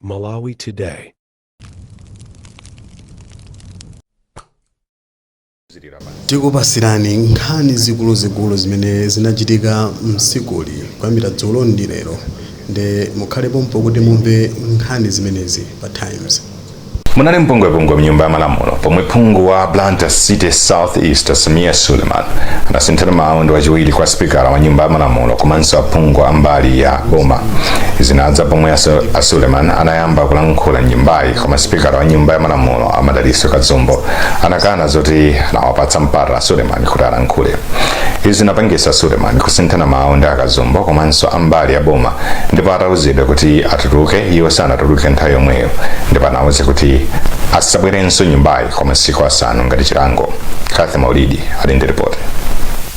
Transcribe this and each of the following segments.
Malawi Today. Tikupasirani nkhani zikuluzikulu zimene zinachitika mtsikuli kuyambira dzulo ndi lero, nde mukhale pompo kuti mumve nkhani zimenezi pa Times. Munali mpungwepungwe mnyumba ya malamulo pomwe phungu wa Blantyre City South East Sameer Suleman anasinthana mawu ndi wachiwiri kwa sipikala wa nyumba ya malamulo komanso aphungu a mbali ya boma. Zinadza pomwe a Suleman anayamba kulankhula mnyumbayi, koma sipikala wa nyumba ya malamulo a Madalitso Kazombo anakana zoti anawapatsa mpata a Suleman kuti alankhule. Izi zinapangisa Suleman kusinthana mawu ndi a Kazombo komanso a mbali ya boma, ndipo atauzidwa kuti atuluke, iwo sanatuluke nthawi yomweyo ndipo anawauza kuti asabwerenso nyumbayi kwa masiku 5 ngati chilango. Kathy Maulidi ali ndi ripoti.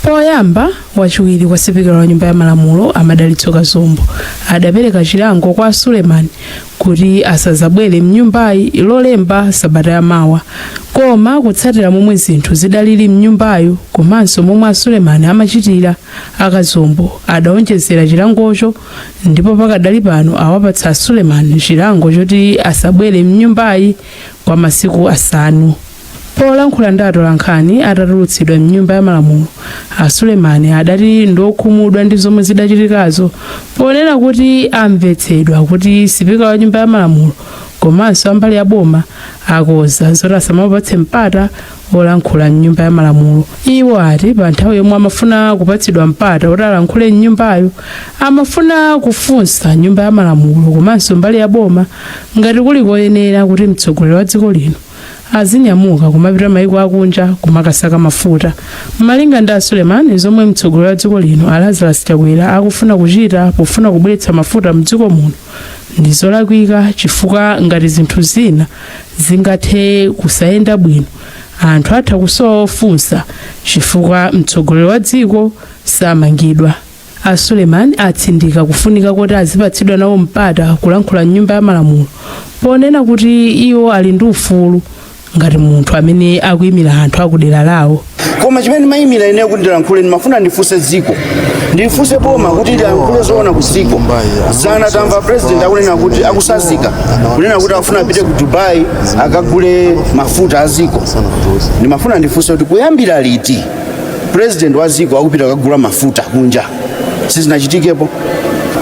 Poyamba, wachiwiri kwa sipikala wa nyumba ya malamulo a Madalitso Kazombo adapereka chilango kwa Suleman kuti asazabwere mnyumbayi Lolemba sabata yamawa, koma kutsatira momwe zinthu zidalili mnyumbayo komanso momwe a Suleman amachitira, a Kazombo adaonjezera chilangocho ndipo pakadali pano awapatsa a Suleman chilango choti asabwere mnyumbayi kwa masiku 5. Polankhula ndi atolankhani atatulutsidwa mnyumba ya malamulo, a Suleman adati ndiokhumudwa ndi zomwe zidachitikazo, ponena kuti amvetsedwa kuti sipika wa nyumba ya malamulo komanso ambali ya boma akoza zoti asamapatse mpata olankhula mnyumba ya malamulo. Iwo ati pa nthawi yomwe amafuna kupatsidwa mpata oti alankhule mnyumbayo, amafuna kufunsa nyumba ya malamulo komanso mbali ya boma ngati kuli koyenera kuti mtsogoleri wa dziko lino azinyamuka kumapita maiko akunja kumakasaka mafuta. Malinga ndi a Suleman, zomwe mtsogoleri wa dziko lino a Lazarus Chakwera akufuna kuchita pofuna kubweretsa mafuta mdziko muno ndi zolakwika, chifukwa ngati zinthu zina zingathe kusayenda bwino, anthu atha kusowa ofunsa chifukwa mtsogoleri wa dziko samangidwa. A Suleman atsindika kufunika koti azipatsidwa nawo mpata kulankhula mnyumba ya malamulo, ponena kuti iwo ali ndi ufulu ngati munthu amene akuyimira anthu akudera lawo. Koma chimene ndimayimira ineyo kuti ndilankhule, ndimafuna ndifunse dziko, ndifunse boma kuti ndilankhule zoona ku dziko. Zana tamva president akunena kuti akusazika kunena kuti afuna apite ku Dubai akagule mafuta a dziko. Ndimafuna ndifunse kuti kuyambira liti president wa dziko akupita kukagula mafuta kunja? Sizinachitikepo.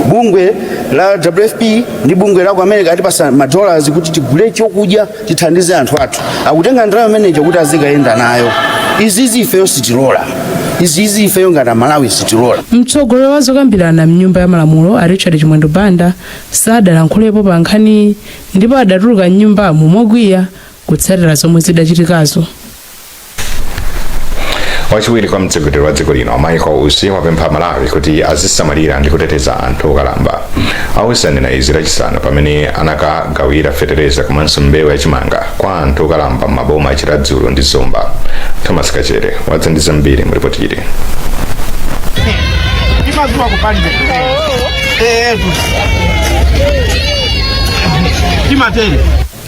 Bungwe la WFP ndi bungwe la ku America atipasa madollars kuti tigule chokudya, tithandize anthu athu. Akutenga ndalama imeneyo kuti azikayenda nayo. Izizi ifeyo sitilola, izizi ifeyo ngati Amalawi sitilola. Mtsogoleri wa zokambirana mnyumba ya malamulo a Richard Chimwendo Banda sadalankhulepo pa nkhaniyi ndipo adatuluka mnyumbamo mokwiya kutsatira zomwe zidachitikazo. Wachiwiri kwa mtsogoleri wa dziko lino Michael Usi wapempha Malawi kuti azisamalira ndi kuteteza anthu okalamba. A Usi anena izi Lachisanu pamene anakagawira fetereza komanso mbewu yachimanga kwa anthu okalamba m'maboma a Chiradzulu ndi Zomba. Thomas Kachere wadza ndi zambiri mu ripoti ili.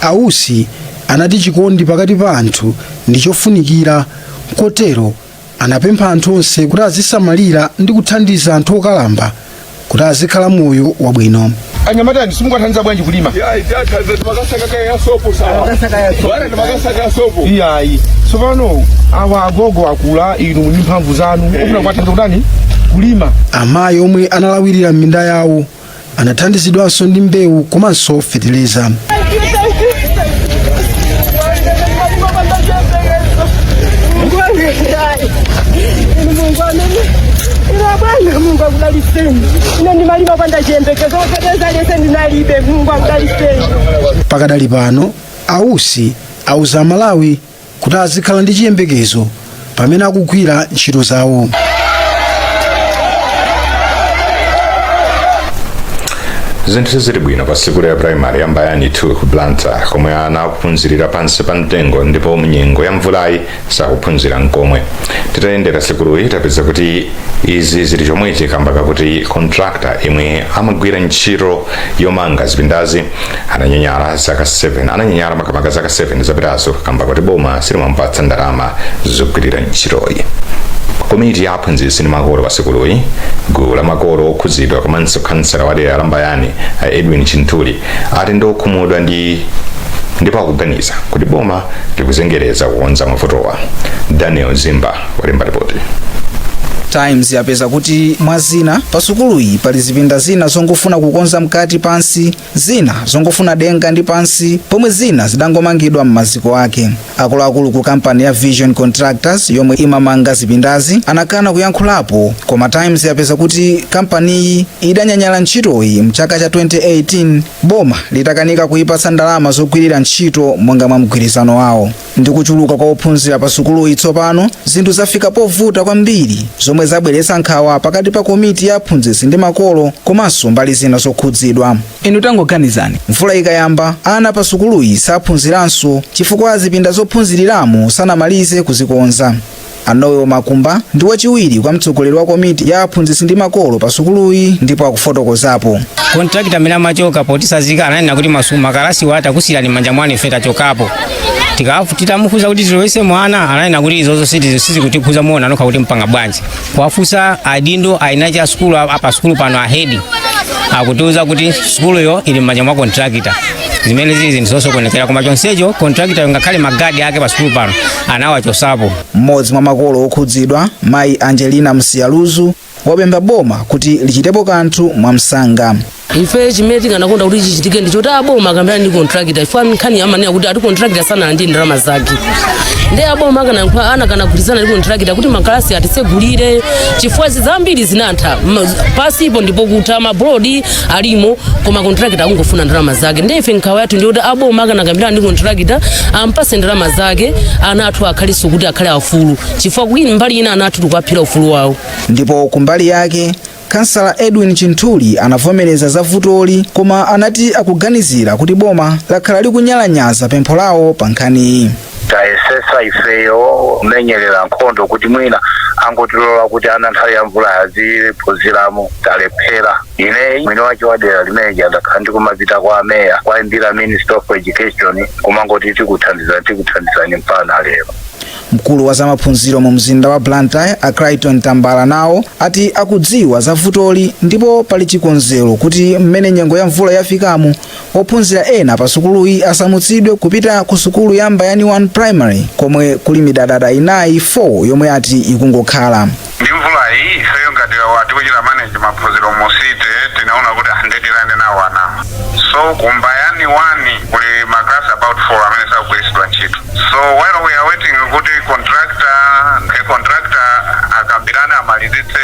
A Usi anati chikondi pakati pa anthu ndi chofunikira, kotero anapempha anthu onse kuti azisamalira ndi kuthandiza anthu okalamba kuti azikhala moyo wabwino. Anyamatani, simukathandiza bwanji kulima? Iyayi, tsopano awa agogo akula, inu ndi mphamvu zanu, ofuna kuwathandiza kutani? Kulima. Amayi omwe analawirira m'minda yawo anathandizidwanso ndi mbewu komanso feteleza. Mulungu akudalitseni. Ine ndimalima panda chiyembekezo, feteleza aliyense ndinalibe. Mulungu akudalitseni. Pakadali pano, a Usi auza Amalawi kuti azikhala ndi chiyembekezo pamene akugwira ntchito zawo. Zinthu sizili bwino pa sukulu ya primary ya Mbayani 2 ku Blantyre, komwe ana akuphunzirira pansi pa mtengo ndipo mnyengo ya mvulayi sakuphunzira nkomwe. Titayendera sukuluyi tapeza kuti izi zili chomwechi kamba kakuti contractor yemwe amagwira ntchito yomanga zipindazi ananyanyala zaka 7, ananyanyala makamaka zaka 7 zapitazo kamba kuti boma silimamupatsa ndalama zogwirira ntchitoyi. Komiti ya aphunzitsi ndi makolo pa sukuluyi, gulu la makolo okhuzidwa komanso kansala wa dera la Mbayani a Edwin Chintuli ati ndi okhumudwa ndi ndipo akuganiza kuti boma likuzengereza kukonza mavutowa. Daniel Zimba walemba ripoti. Times yapeza kuti mwa zina pa sukuluyi pali zipinda zina zongofuna kukonza mkati pansi, zina zongofuna denga ndi pansi, pomwe zina zidangomangidwa m'maziko ake. Akuluakulu ku kampani ya Vision Contractors yomwe imamanga zipindazi anakana kuyankhulapo, koma Times yapeza kuti kampaniyi idanyanyala ntchitoyi mchaka cha 2018 boma litakanika kuyipatsa ndalama zogwirira ntchito monga mwa mgwirizano wawo. Ndi kuchuluka kwa ophunzira pa sukuluyi, tsopano zinthu zafika povuta kwambiri, zomwe zabweretsa nkhawa pakati pa komiti ya aphunzitsi ndi makolo komanso mbali zina zokhudzidwa. Inu tangoganizani, mvula ikayamba ana pa sukuluyi saphunziranso chifukwa zipinda zophunziriramo sanamalize kuzikonza. Anoyo Makumba ndi wachiwiri kwa mtsogoleri wa komiti ya aphunzitsi ndi makolo pa sukuluyi ndipo akufotokozapo. Contractor amene amachoka potisazika ananena kuti makalasi atakusiyirani m'manja mwanu, ife tachokapo. Titamufunsa kuti tilowese mwana, ananena kuti izozo sizikutikhuza, muona nokha kuti mpanga bwanji. Kuwafunsa adindo ainachi a sukulu apa sukulu pano, a head, akutiuza kuti sukuluyo ili m'manja mwa contractor, zimene zili zinthu zosokonekera. Koma chonsecho contractor ngakhale magadi ake pa sukulu pano anawachosapo. Mmodzi mwa makolo okhudzidwa, mayi Angelina Msiyaluzu, wapempha boma kuti lichitepo kanthu mwamsanga. Ife chimene tikanakonda kuti chichitike ndi choti aboma akambirane ndi contractor, chifukwa nkhani amanena kuti ati contractor sanalandire ndalama zake. Ndi aboma akanagwirizana ndi contractor kuti makalasi atisegulire, chifukwa zambiri zinatha pasipo ndipo kutha mabolodi alimo, koma contractor akungofuna ndalama zake. Ndi ife nkhawa yathu ndiyoti aboma akanakambirana ndi contractor, ampase ndalama zake, ana athu akhalenso kuti akhale aufulu, chifukwa kwini mbali ina ana athu tikuwaphera ufulu wawo. Ndipo kumbali yake kansala Edwin Chinthuli anavomereza za vutoli, koma anati akuganizira kuti boma lakhala likunyalanyaza pempho lawo pa nkhaniyi. Tayesesa ifeyo kumenyerera nkhondo kuti mwina angotilola kuti ana nthawi ya mvula aziphunziramo, talephera. Ine mwini wake wa dera limeneja ndakhala ndikumapita kwa ameya, kwayimbira Minister of Education, kumangoti tikuthandizani, tikuthandizani, mpaka lero. Mkulu wa zamaphunziro mu mzinda wa Blantyre a Crichton Tambala nawo ati akudziwa za vutoli ndipo pali chikonzero kuti mmene nyengo ya mvula yafikamo ophunzira ena pa sukuluyi asamutsidwe kupita ku sukulu ya Mbayani 1 Primary komwe kuli midadada inayi 4 yomwe ati ikungokhala. Ndi mvula iyi, ifeyo ngati tikuchita manage maphunziro mu city, tinaona kuti andetirane nawo anawa. So kuMbayani 1 kuli maklasi about 4 amene sakugwiritsidwa ntchito. So while we are waiting kuti contractor akambirane amalizitse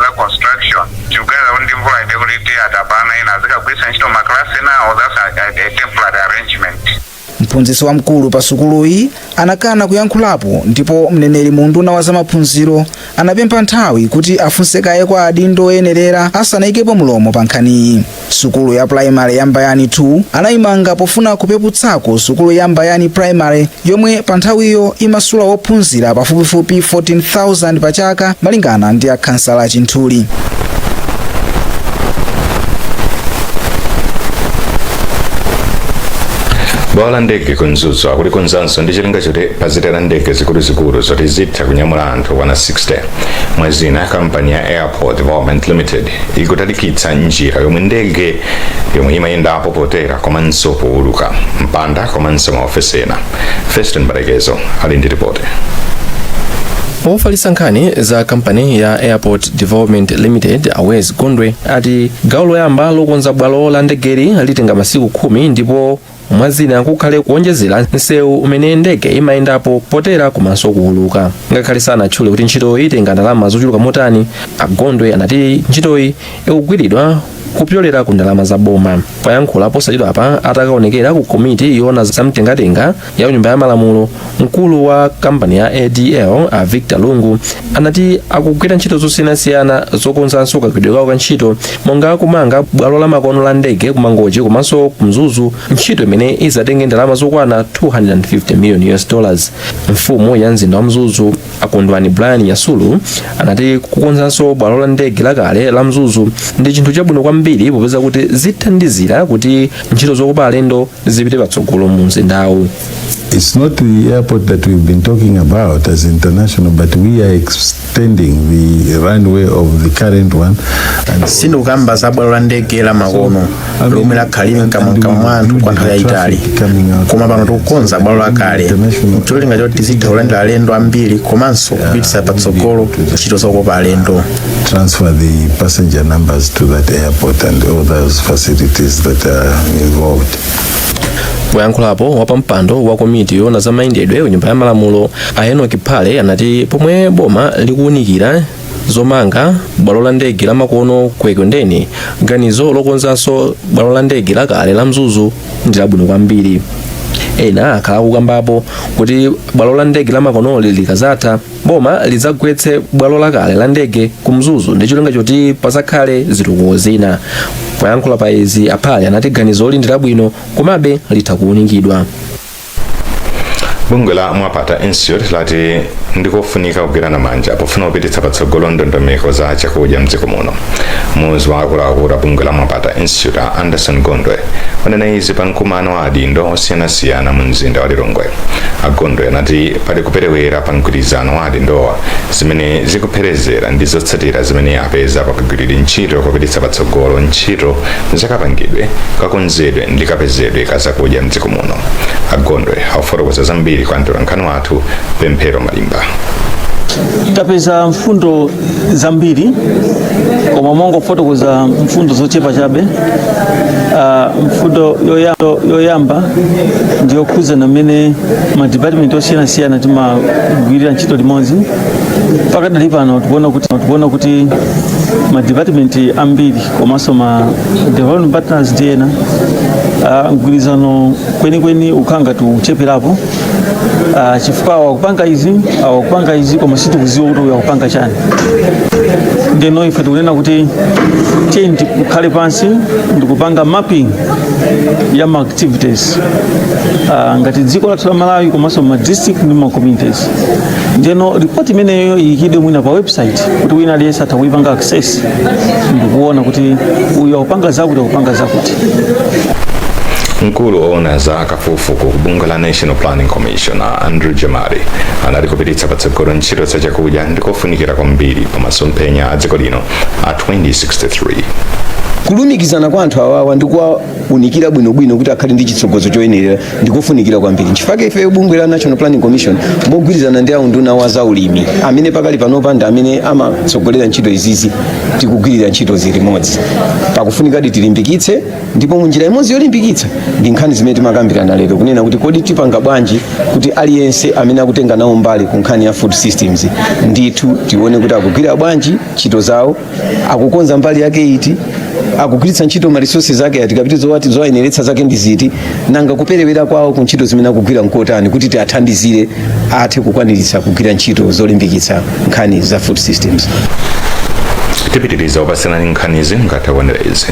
za construction, tikuganiza kuti ndi mvula inde kuti tiyatapana ina azikagwiritsa ntchito maklasi enawo. That's a temporary arrangement. Mphunzitsi wamkulu pa sukuluyi anakana kuyankhulapo, ndipo mneneri mu unduna wa zamaphunziro anapempha nthawi kuti afunse kaye kwa adindo oyenerera asanayikepo mlomo pa nkhaniyi. Sukulu ya primary ya Mbayani 2 anayimanga pofuna kupeputsako sukulu ya Mbayani Primary yomwe pa nthawiyo imasula wophunzira pafupifupi 14,000 pa chaka, malingana ndi akhansala Chinthuli. Bwalo la ndege ku Mzuzu akulikonzanso ndi cholinga choti pazitera ndege zikuluzikulu zoti zitha kunyamula anthu okwana 60. Mwazina, kampani ya Airport Development Limited ikutalikitsa njira yomwe ndege yomwe imayendapo potera komanso powuluka, mpanda komanso maofesi ena. Feston Balekezo ali ndi ripoti. Ofalitsa nkhani za kampani ya Airport Development Limited Awezi Gondwe ati gawo loyamba lokonza bwalo la ndegeli litenga masiku 10, ndipo mwazina kukhale kuonjezera msewu umene ndege imayendapo potera komanso kuwuluka. Ngakhale sanatchule kuti ntchitoyi itenga ndalama zochuluka motani, Agondwe anati ntchitoyi ikugwiridwa kupyolera ku ndalama za boma. Poyankhula posachedwapa atakaonekera ku komiti yoona zamtengatenga ya Nyumba ya Malamulo, mkulu wa kampani ya ADL a Victor Lungu anati akugwira ntchito zosiyanasiyana zokonzanso kagwiridwe kawo ka ntchito, monga kumanga bwalo la makono la ndege kuMangochi komanso kuMzuzu, ntchito imene izatenge ndalama zokwana 250 million US dollars. Mfumu ya mzinda wa Mzuzu Akondwani Brian Nyasulu anati kukonzanso bwalo la ndege lakale la Mzuzu ndi chinthu chabwino kwambiri. kwambiri popeza kuti zithandizira kuti ntchito zokopa alendo zipite patsogolo mu mzindawu. It's not the airport that we've been talking about as international, but we are extending the runway of the current one. And Sindikukamba za bwalo la ndege la makono lomwe lakhalira mkamwamkamwa mwa anthu kwa nthawi yayitali, koma pano tikukonza bwalo lakale cholinga choti tizitha kulandira alendo ambiri komanso kupititsa patsogolo ntchito zokopa alendo. Transfer the passenger numbers to that airport and all those facilities that are involved. Poyankhulapo, wapampando wa komiti yoona za mayendedwe ku Nyumba ya Malamulo a Enoch Phale anati pomwe boma likuwunikira zomanga bwalo la ndege la makono ku Ekwendeni, ganizo lokonzanso bwalo la ndege lakale la Mzuzu ndi labwino kwambiri. Ena akhala akukambapo kuti bwalo la ndege la makonoli likazatha, boma lidzagwetse bwalo lakale la ndege ku Mzuzu ndi cholinga choti pasakhale zitukuko zina. Poyankhula pa izi, aPhale anati ganizoli ndi labwino, komabe litha kuwunikidwa. Bungwe la Mwapata Institute lati ndikofunika kugwirana manja pofuna kupititsa patsogolo ndondomeko za chakudya mdziko muno. Mmodzi wa akuluakulu a bungwe la Mwapata Institute, a Anderson Gondwe, wanena izi pa mkumano wa adindo osiyanasiyana mu mzinda wa Lilongwe. Agondwe anati pali kuperewera pa mgwirizano wa adindowa zimene zikupherezera ndi zotsatira zimene apeza pakugwirira ntchito kupititsa patsogolo ntchito zakapangidwe, kakonzedwe ndi kapezedwe ka zakudya mdziko muno. Agondwe akufotokoza zambiri kwa mtolankhani wathu Pemphero Malimba. Tapeza mfundo zambiri, koma mongofotokoza mfundo zochepa chabe. Mfundo yoyamba ndiyokhudzana mmene ma department osiyanasiyana timagwirira ntchito limodzi. Pakadali pano tikuona kuti ma department ambiri komanso ma development partners ndi ena, mgwirizano kwenikweni ukhala ngati ucheperapo, chifukwa awakupanga izi, awakupanga izi, koma sitikuziwa kuti uyu akupanga chani. Ndeno ife tikunena kuti tiye tikhale pansi ndikupanga mapping ya ma activities ngati dziko lathu la Malawi komanso ma district ndi ma communities. Ndeno report imeneyo iyikidwe mwina pa website kuti wina aliyense atha kuipanga access ndikuona kuti uyu akupanga zakuti, akupanga zakuti. Mkulu oona za kafukufuku ku bungwe la National Planning Commission, Andrew Jamari, anati kupititsa patsogolo ntchito za chakudya ndikofunikira kwambiri pa masomphenya a dziko lino a 2063. Kulumikizana kwa anthu awawa ndikuwaunikira bwinobwino kuti akhale ndi chitsogozo choyenera ndikofunikira kwambiri. Nchifukwa ife bungwe la National Planning Commission, mogwirizana ndi aunduna wa zaulimi amene pakali panopa ndi amene amatsogolera ntchito izizi, tikugwirira ntchito limodzi. Pakufunikadi tilimbikitse, ndipo munjira imodzi yolimbikitsa ndi nkhani zimene timakambirana lero, kunena kuti kodi tipanga bwanji kuti aliyense amene akutenga nawo mbali ku nkhani ya food systems ndithu tione kuti akugwira bwanji ntchito zawo, akukonza mbali yake iti, akugwiritsa ntchito ma resources ake ati, kapita zowati zowayeneretsa zake ndi ziti, nanga kuperewera kwawo ku ntchito zimene akugwira nkotani, kuti tiathandizire athe kukwaniritsa kugwira ntchito zolimbikitsa nkhani za food systems. Tipitiriza kupatsanani nkhanizi mukatha kuonera izi.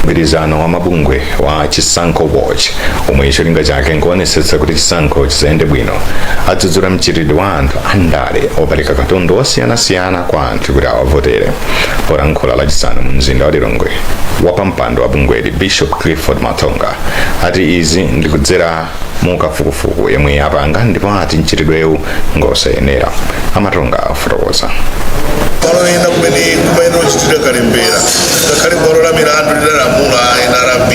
Mgwirizano wa mabungwe wa Chisankho Watch, omwe cholinga chake nkuonetsetsa kuti chisankho chisayende bwino, adzudzula mchitidwe wa anthu andale opereka katundu osiyanasiyana kwa anthu kuti awavotere. Polankhula Lachisanu mu mzinda wa Lilongwe, wapampando wa bungweli Bishop Clifford Matonga ati izi ndikudzera mu kafukufuku yemwe apanga, ndipo ati mchitidwewu ngosayenera. Amatonga afotokoza. Malo ena kumene kumayenera kuchitika kalembera, ngakhale bwalo la milandu lidalamula NRB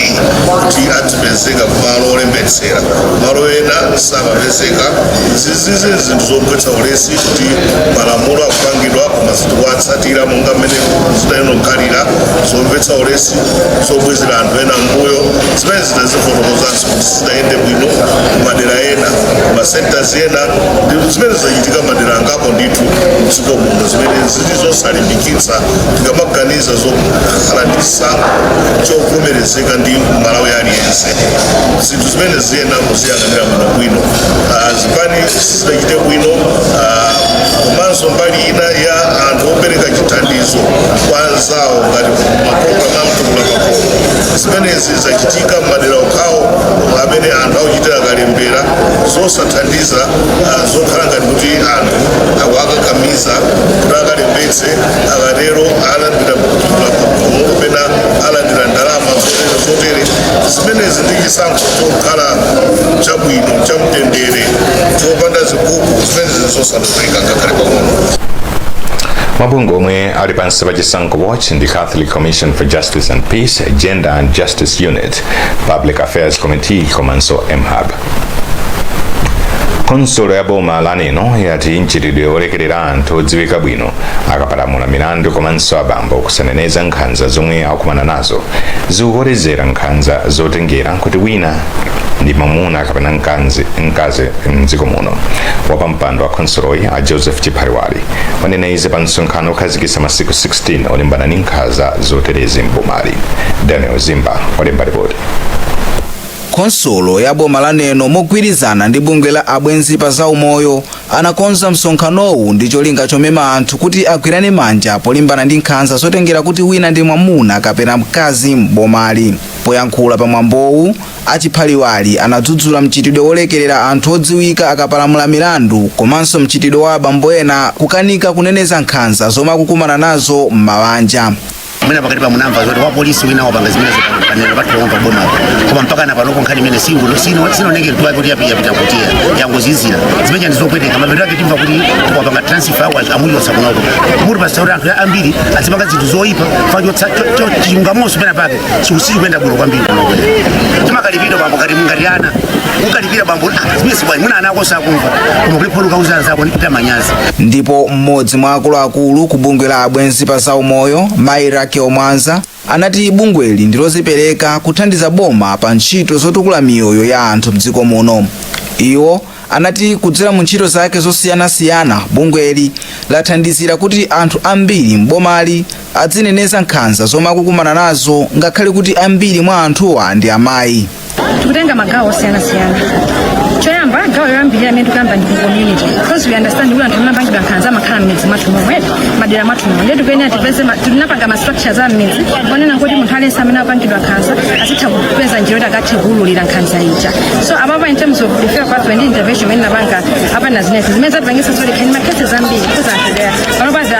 kuti adzipezeka kumalo olembetsera, malo ena samapezeka. Zizizi zinthu zogwetsa ulesi kuti malamulo akupangidwa koma sitikuwatsatira monga mmene zidayenera. Zomvetsa ulesi, zobwezera anthu ena mbuyo, zimene zinazifotokozanso kuti sizidayende bwino kumadera ena, ma centers ena, ndi zimene zachitika madera angapo ndithu mdziko muno, zimene zili zosalimbikitsa tikamaganiza zokhala ndi chisankho chovomerezeka ndi Malawi aliyense. Zinthu zimene ziyena muziyang'anira bwinobwino. Zipani sizidachite bwino, komanso mbali ina ya anthu opereka chithandizo kwa anzawo ngati mapulogalamu a Mtukula Pakhomo, zimenezi zachitika m'madera okhawo amene anthu akuchitira kalembera, zosathandiza, zokhala ngati kuti anthu akuakakamiza kuti akalembetse, akatero alandira Mtukula Pakhomo kapena Alandira ndalama zotere zotere. Zimenezi ndi chisankho chokhala chabwino, chamtendere, chopanda ziphuphu, zimenezi zosaloleka ngakhale pang'ono. Mabungwe omwe ali pansi pa Chisankho Watch ndi Catholic Commission for Justice and Peace, Gender and Justice Unit, Public Affairs Committee komanso MHub. Khonsolo ya boma la Neno yati mchitidwe wolekerera anthu odziwika bwino akapalamula milandu komanso abambo kusaneneza nkhanza zomwe akukumana nazo zikukolezera nkhanza zotengera kuti wina ndi mwamuna kapena mkazi mdziko muno. Wapampando wa khonsoloyi, a Joseph Chiphaliwali, wanena izi pa msonkhano okhazikitsa masiku 16 olimbana ndi nkhanza zoterezi mbomali. Daniel Zimba walemba ripoti. Khonsolo ya boma la Neno mogwirizana ndi bungwe la Abwenzi pa Zaumoyo anakonza msonkhanowu ndi cholinga chomema anthu kuti agwirane manja polimbana ndi nkhanza zotengera kuti wina ndi mwamuna kapena mkazi m'bomali. Poyankhula pa mwambowu, achiphaliwali anadzudzula mchitidwe wolekerera anthu odziwika akapalamula milandu komanso mchitidwe wa abambo ena kukanika kuneneza nkhanza zomwe akukumana nazo m'mabanja. Mwina pakati pa munamva zoti wa polisi wina wapanga zimenezo paneno pathu pa boma, koma mpaka na panopo nkhani imene sinonenge mtu wake kuti yapita kutiya yangozizira. Zimene ndi zopweteka. Mapeto ake timva kuti wapanga transfer awo, amuchotsa kunoko. Muti pasita kuti anthu ambiri azipanga zinthu zoyipa chilungamonso pena pake sikuyenda bwino kwambiri kunoko. Timakalipidwa bambo ngati ana ukalipira bambo. Ah, zimene sibwani muna ana ako sakumva, koma kuliphula ukauza anzako ndipita manyazi. Ndipo mmodzi mwa akuluakulu ku bungwe la Abwenzi pa Zaumoyo, mayi Rakel Mwanza, anati bungweli ndi lozipereka kuthandiza boma pa ntchito zotukula miyoyo ya anthu mdziko muno. Iwo anati kudzera mu ntchito zake zosiyanasiyana, bungweli lathandizira kuti anthu ambiri m'bomali adzineneza nkhanza zomwe akukumana nazo, ngakhale kuti ambiri mwa anthuwa ndi amayi. Tikutenga magawo osiyanasiyana. Choyamba, gawo loyambirira amene tikuyamba ndi ku community, because we understand kuti anthu amene amapangidwa nkhanza amakhala m'midzi mwathu momwe, madera mwathu momwe. Ndiye tikuyenera tipeze tinapanga ma structures a m'midzi onena kuti munthu aliyense amene apangidwa nkhanza azitha kupeza njira yoti akathe kuwululira nkhanza ija. So apapa, in terms of referral pathway ndi intervention imene napanga apa na zinesi zimene zatipangisa zoti khani ma cases ambiri, because anthu there panopaza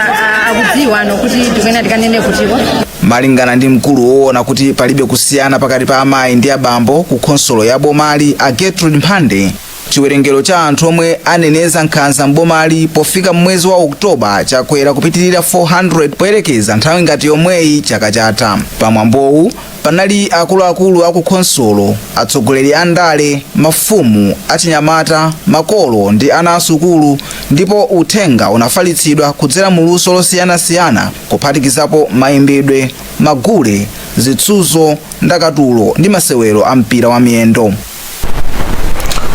akudziwa ano kuti tikuyenera tikanene kutiko. Malingana ndi mkulu woona kuti palibe kusiyana pakati pa amayi ndi abambo ku khonsolo ya bomali, a Gertrude Mphande, chiwerengero cha anthu omwe aneneza nkhanza m'bomali pofika mwezi wa Oktoba chakwera kupitirira 400 poyerekeza nthawi ngati yomweyi chaka chatha. Pamwambowu panali akuluakulu aku khonsolo, atsogoleri a ndale, mafumu, achinyamata, makolo ndi ana asukulu, ndipo uthenga unafalitsidwa kudzera mu luso losiyanasiyana, kuphatikizapo mayimbidwe, magule, zitsuzo, ndakatulo ndi masewero a mpira wa miyendo.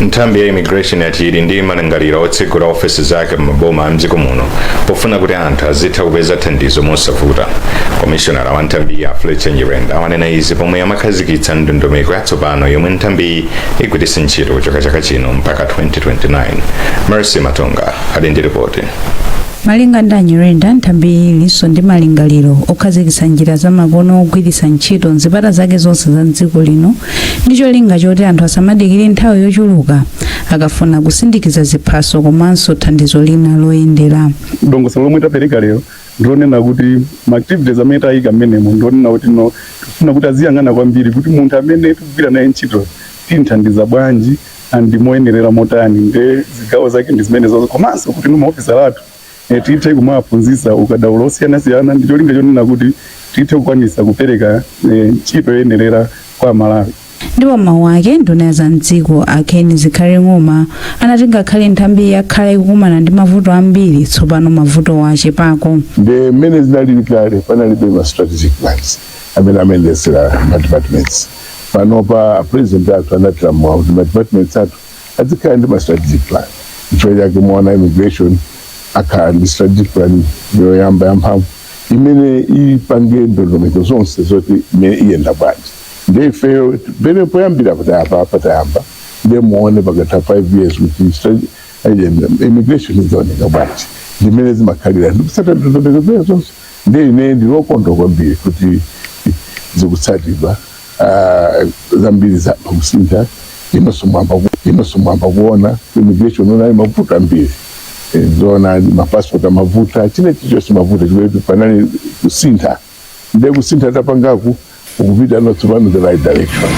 Nthambi ya immigration yati ili ndi malingaliro otsegula ofesi zake m'maboma a mdziko muno pofuna kuti anthu azitha kupeza thandizo mosavuta. Komishonala wa nthambi ya, Fletcher Nyirenda, wanena izi pomwe amakhazikitsa ndondomeko yatsopano yomwe nthambiyi igwiritse ntchito kuchoka chaka chino mpaka 2029. Mercy Matonga ali ndi ripoti. Malinga ndi Anyirenda, nthambi ilinso ndi malingaliro okhazikitsa njira zamakono ogwiritsa ntchito mzipata zake zonse za mdziko lino, ndi cholinga choti anthu asamadikire nthawi yochuluka akafuna kusindikiza ziphaso komanso thandizo lina loyendera. Dongosolo lomwe tapereka lero ndionena kuti ma activities amene tayika mmenemo ndionena kuti no, tikufuna kuti aziyang'ana kwambiri kuti munthu amene tikugwira naye ntchito tinthandiza bwanji and moyenerera motani. Nde zigawo zake ndi zimenezo, komanso kuti no, maofisala athu tithe kumawaphunzitsa ukadaulo osiyanasiyana ndi cholinga chonena kuti tithe kukwanisa kupereka ntchito yoyenerera kwa Malawi. Ndipo mawu ake, nduna ya za mdziko a Ken Zikhale Ng'oma anati ngakhale nthambi yakhala ikukumana ndi mavuto ambiri, tsopano mavuto achepako. Ndi mmene zinalili kale, panalibe ma strategic plans amene amayendesera ma departments. Panopa president athu anatilamula kuti ma departments athu azikhala ndi ma strategic plan. Chifukwa chake muona immigration akhala ndi strategic plan yoyamba yamphamvu imene ipange ndondomeko zonse zoti imene iyenda bwanji. Ndi ifeyo pene poyambira kuti apa patayamba, ndiye muone pakatha 5 years kuti immigration idzaoneka bwanji, ndimene zimakhalira ndikusata ndondomeko zene zonse. Ndiye ine ndilokondwa kwambiri kuti zikutsatidwa. Zambiri zamba kusintha. Inonso mwamba kuona immigration unali mavuto ambiri. Zoona, mapassport amavuta, chine chilichonse mavuta, chikuti panali kusintha. Ndiye kusintha tapangaku Ukupita tsopano the right direction.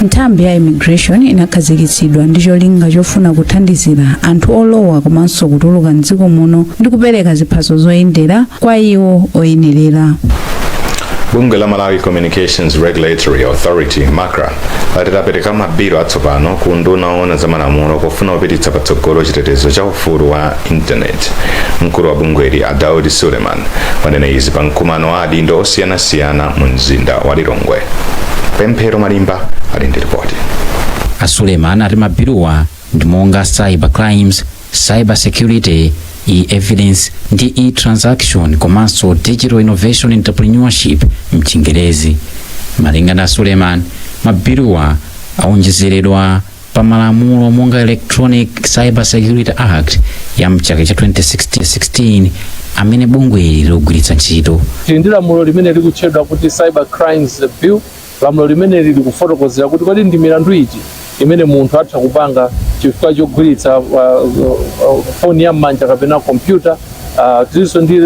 Nthambi ya immigration inakhazikitsidwa ndi cholinga chofuna kuthandizira anthu olowa komanso kutuluka mdziko muno ndi kupereka ziphaso zoyendera kwa iwo oyenerera. Bungwe la Malawi Communications Regulatory Authority, MACRA, lati lapereka mabilo atsopano ku unduna owona za malamulo pofuna kupititsa patsogolo chitetezo cha ufulu wa intaneti. Mkulu wa bungweli, a Daud Suleiman, wanena izi pa mkumano wa adindo osiyanasiyana mu mzinda wa Lilongwe. Pemphero Malimba ali ndi ripoti. A Suleiman ati mabiluwa ndi monga cyber crimes, cyber security, e-evidence ndi e-transaction komanso digital innovation entrepreneurship mchingerezi. Malinga ndi a Suleiman, mabiluwa awonjezeredwa pa malamulo monga Electronic Cyber Security Act ya mchaka cha 2016 amene bungweli likugwiritsa ntchito. Tili ndi lamulo limene likutchedwa kuti Cyber Crimes Bill. Lamulo limene lili kufotokozera kuti kodi ndi milandu iti imene munthu atha kupanga chifukwa chogwiritsa foni ya m'manja kapena kompyuta. Tilinso ndi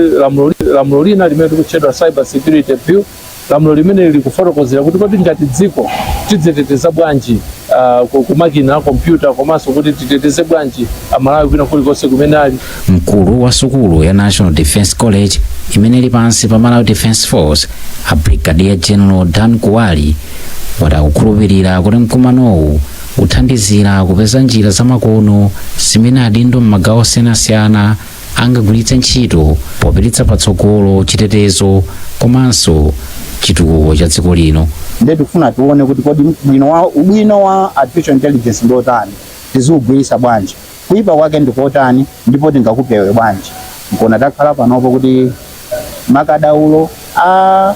lamulo lina limene likutchedwa Cyber Security Bill. Lamulo limene likufotokozera kuti kodi ngati dziko tidziteteza bwanji kumakina a kompyuta komanso kuti titeteze bwanji Amalawi kwina kulikonse kumene ali. Mkulu wa sukulu ya National Defence College imene ili pansi pa Malawi Defence Force, a Brigadier General Dan Kuwali, wati akukhulupirira kuti mkumanowu uthandizira kupeza njira zamakono zimene adindo m'magawo osiyanasiyana angagwiritse ntchito popititsa patsogolo chitetezo komanso chitukuko cha dziko lino. Ndiye tikufuna tione kuti kodi ubwino wa artificial intelligence ndi otani, tiziugwiritsa bwanji, kuipa kwake ndikotani, ndipo tingakupewe bwanji. Nkona takhala panopo kuti makadaulo a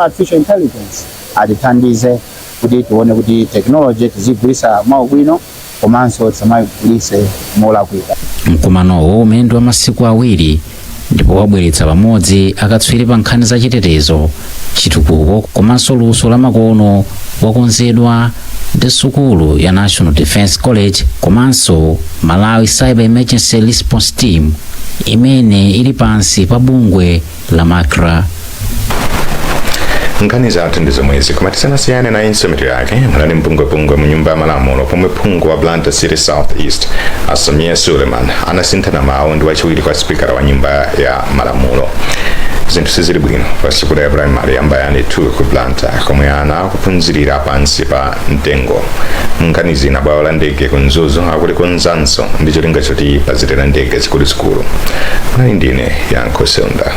artificial intelligence atithandize kuti tione kuti technology tizigwiritsa mwaubwino komanso tisamayigwiritse molakwika. Mkumanowo umene ndi wa masiku 2 ndipo wabweretsa pamodzi akatswiri pa nkhani za chitetezo, chitukuko komanso luso la makono wakonzedwa ndi sukulu ya National Defence College komanso Malawi Cyber Emergency Response Team imene ili pansi pa bungwe la MACRA. Nkhani zathu ndi zomwezi, koma tisanasiyane nayinso mitu yake. Munali mpungwepungwe mu nyumba ya malamulo pomwe phungu wa Blantyre City South East, a Sameer Suleiman, anasinthana mawu ndi wachiwiri kwa sipikala wa nyumba ya malamulo. Zinthu sizili bwino pa sukulu ya primary ya Mbayani 2 ku Blantyre komwe ana akuphunzirira pansi pa mtengo. Nkhani zina, bwalo la ndege ku Mzuzu akulikonzanso ndi cholinga choti pazitera ndege zikuluzikulu. Munali ndine Yankho Seunda.